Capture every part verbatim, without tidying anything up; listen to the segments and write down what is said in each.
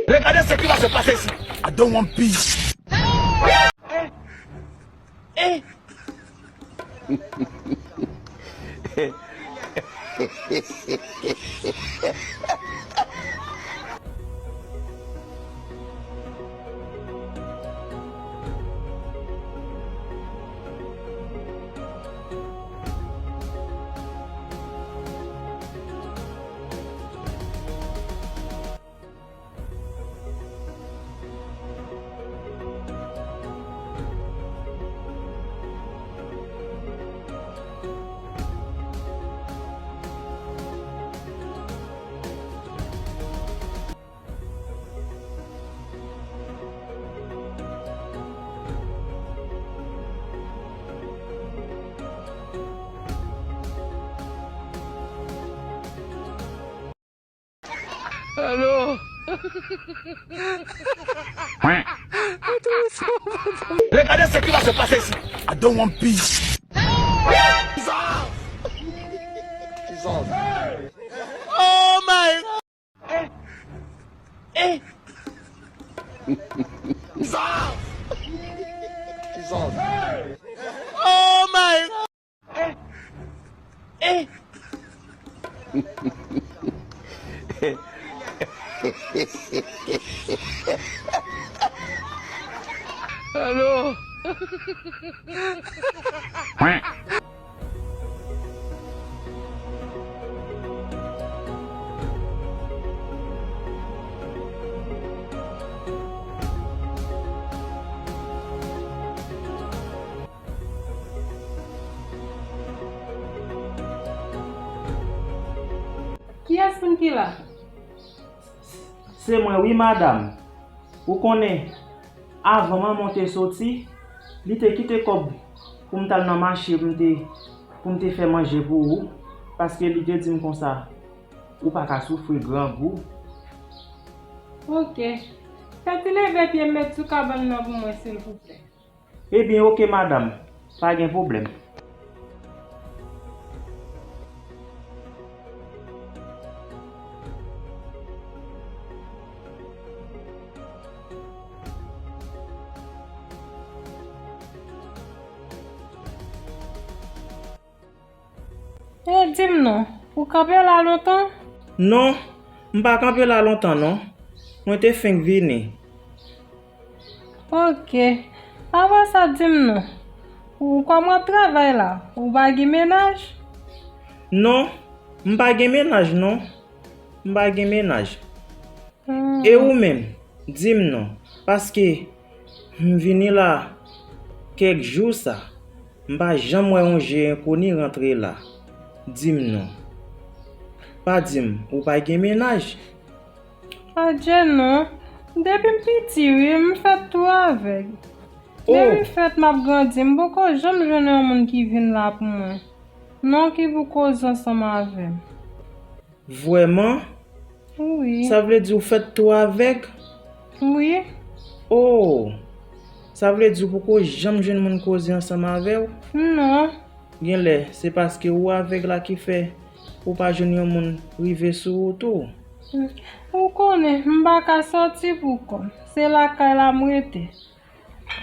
Regardez ce qui va se passer ici. I don't want peace. Alo. Regardez ce qui va se passer ici. I don't want peace. Oh my God. Oh my God. Alo. Kiyès moun ki la? Se mwen wi, madanm. Ou konnen, avan manman w te soti, li te kite kòb pou m t al nan mache pou m te, pou m te fè manje pou ou, paske li te di m konsa, ou pa ka soufri grangou. Oke. Fè ti leve pye m met sou kabann nan pou mwen, silvouplè. Ebyen, oke, madanm. Pa gen pwoblèm. E di m non, ou kanpe la lontan? Non, m pa kanpe la lontan non. Mwen te fenk vini. Oke. Apre sa, di m non, ou kòman w ap travay la? Ou pa gen mennaj? Non, m pa gen mennaj non. M pa gen mennaj. Hmm. E ou menm, di m non, paske m vini la kèk jou sa, m pa janm wè yon je enkoni rantre la. Di m non. Pa di m, ou pa gen mennaj? Adje non. Depi m piti, wi, m fèt tou avèg. Oh! Depi m fèt, m ap grandi, m poko janm jwenn yon moun ki vin la pou mwen. Non, ki pou koze ansanm avè m. Vrèman? Wi. Sa vle di ou fèt tou avèg? Wi. Oh! Sa vle di ou poko janm jwenn moun koze ansanm avè w? Non. Genlè, se paske ou avèg la ki fè ou pa jwenn yon moun rive sou ou tou. Ou konnen, m pa ka sòti pou kò m. Se lakay la m rete.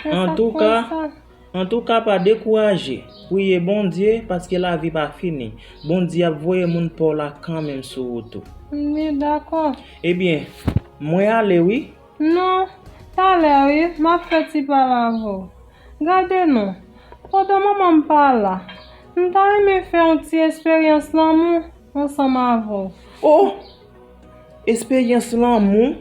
Antouka, antouka, pa dekouraje. Priye Bondye, paske lavi pa fini. Bondye ap voye moun pa w la kanmenm sou ou tou. Wi, dakò. Ebyen, mwen ale wi. Non, talè wi, m ap fè ti pale avè w. Gade non, pandan manman m pa la, m ta renmen fè yon ti esperyans lanmou ansanm avè w. Oh! Esperyans lanmou?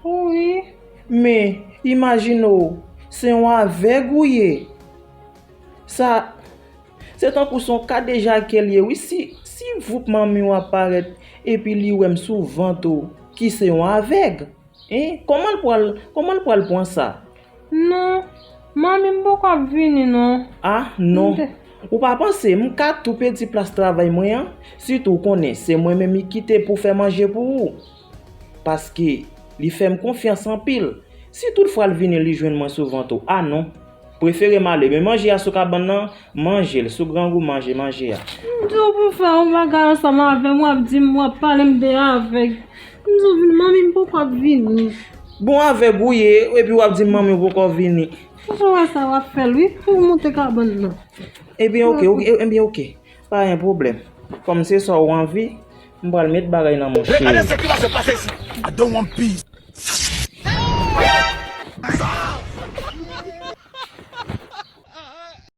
Wi. Men, imajine w, se yon avèg ou ye. Sa, se tankou se yon kadejakè l ye, wi. Si, si voup manmi w ap parèt, epi li wè m sou vant ou, ki se yon avèg, en, kòman l pral, kòman l pral pran sa? Non, manmi m poko ap vini non. Ah, non. Ou pa panse m ka tou pèdi plas travay mwen an? Sitou w konnen se mwen menm li kite pou fè manje pou ou. Paske li fè m konfyans anpil. Si toutfwa l vini li jwenn mwen sou vant ou, ah non. Prefere m ale. Men manje a sou kabann nan, manje l. Si w grangou, manje manje a. M di w pou fè yon bagay ansanm avè m, w ap di m, w ap pale m de avèg. M di w vin manmi m poko ap vini. Bon, avèg ou ye, epi w ap di m manmi w poko vini. Ou wè sa w ap fè l, wi, pou w monte kabann nan. Ebyen, oke, oke, ebyen, oke. Pa gen pwoblèm. Kòm se sa w anvi, m pral met bagay nan mouche. Regardez ce qui va se passer ici. I don't want peace.